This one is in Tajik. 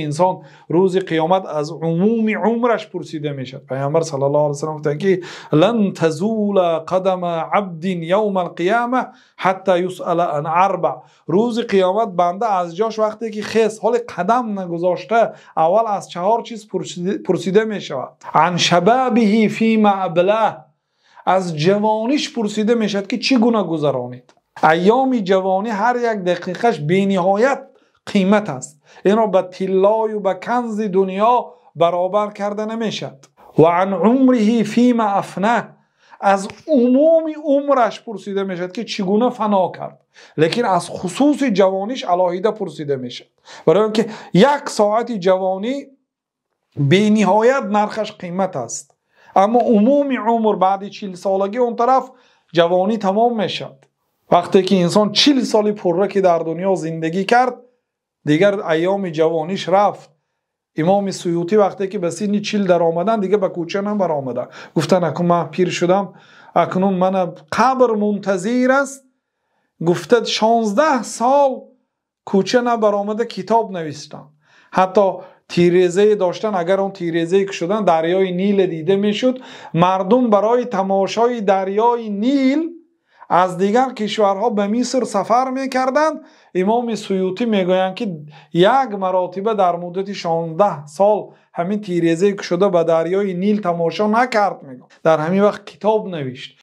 Инсон рӯзи қиёмат аз умуми умраш пурсида мешавад. Паёмбар саллаллоҳу алайҳи васаллам гуфтанд, ки لن تزول قدم عبد يوم القيامة حتى يسأل عن أربع. Рӯзи қиёмат банда аз ҷояш вақте ки хест, ҳоло қадам нагузошта, аввал аз чаҳор чиз пурсида мешавад. عن شبابه فيما أبلاه. Аз ҷавониш пурсида мешавад, ки чӣ гуна гузаронид. Айёми ҷавонӣ ҳар як дақиқааш бениҳоят қимат аст. Инро ба тилло ва ба канзи дунё баробар карда намешавад. Ва ан умриҳи фима афнаҳ. Аз умуми умраш пурсида мешавад, ки чӣ гуна фано кард. Лекин аз хусуси ҷавониш алоҳида пурсида мешавад. Барои инки як соати ҷавонӣ бениҳоят нархаш қимат аст. Аммо умуми умр баъд 40 солагӣ он тараф ҷавонӣ тамом мешавад. Вақте ки инсон 40 соли пурра ки дар дунё зиндагӣ кард, дигар айёми ҷавониш рафт. Имом Суютӣ вақте ки ба синни 40 даромаданд, дигар ба кӯча набаромаданд. Гуфтанд, акнун ман пир шудам, акнун ман қабр мунтазир аст. Гуфта 16 сол кӯча набаромада китоб навиштанд. Ҳатто тирезае доштанд, агар он тирезае ки шуданд дарёи Нил дида мешуд, мардум барои тамошои дарёи Нил аз дигар кишварҳо ба Миср сафар мекарданд. Имом Суютӣ мегӯянд, ки як маротиба дар муддати 16 сол ҳамин тирезае ки шуда ба дарёи Нил тамошо накард, мегӯянд. Дар ҳамин вақт китоб навишт.